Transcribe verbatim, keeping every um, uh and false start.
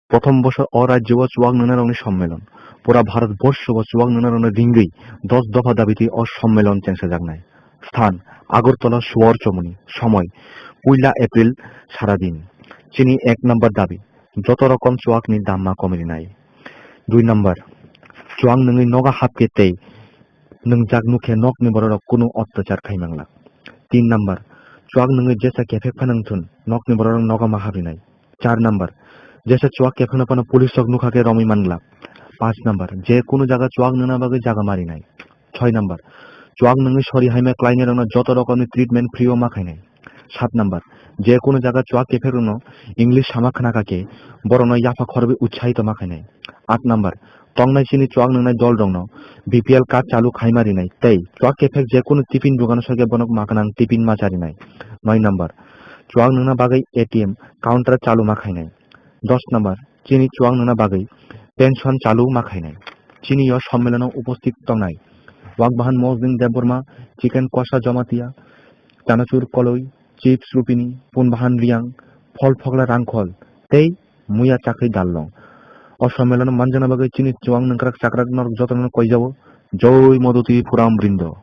Prothom bosor o rajyo o chuak nungnarokni sommelon. Pura Bharat borsho o chuak nungnarokno ringwi dos dopha dabi twi o sommelon chengsajaknai. Sthan: Agartala Suwar Chomoni. Somoi: Puila April saradin. Chini ek number dabi: joto rokom chuakni damma komirinai. Dui number: chuak nungwi nogo hapkhe tei nungjak nukhe nokni bororok kunu ottachar khai manglak. Tin number: chuak nungwi jesa kephek phano wngthun, nokni bororok nogo ma haprinai. Char number: jesa chuak kephekno phano police rok nukha khe romwi manglak. Panch number: je kunu jaga chuak nungna bagwi jaga marinai. Choi number: chuak nungwi sori haima klainairokno joto rokomni treatment free o ma khainai. Sat number: je kunu jaga chuak kephekrokno English sama khnakha khe borokno yapha khorwi utsahito ma khainai. At number: tongnai chini chuak nungnai dolrokno B P L card chalu khaima rinai tei chuak kephek je kunu tiffin dogano sokhe bono ma gwnang tiffin ma charinai. Noi number: chuak nungna bagwi A T M counter chalu ma khainai. Dos number: chini chuak nungna bagwi pension chalu ma khainai. Chini o sommelono uposthit tongnai Wakbahan Mosding Debbarma, Chicken Kosa Jamatia, Chanachur Koloi, Chips Rupini, Punbahan Riang, Phol Phokla Rangkhol tei Muya Chakhwi Dallong. O sommelono manjana bagwi chini chuak nungkrak chakrak norok jotono koijao. Joi Modoti Puram Brindo.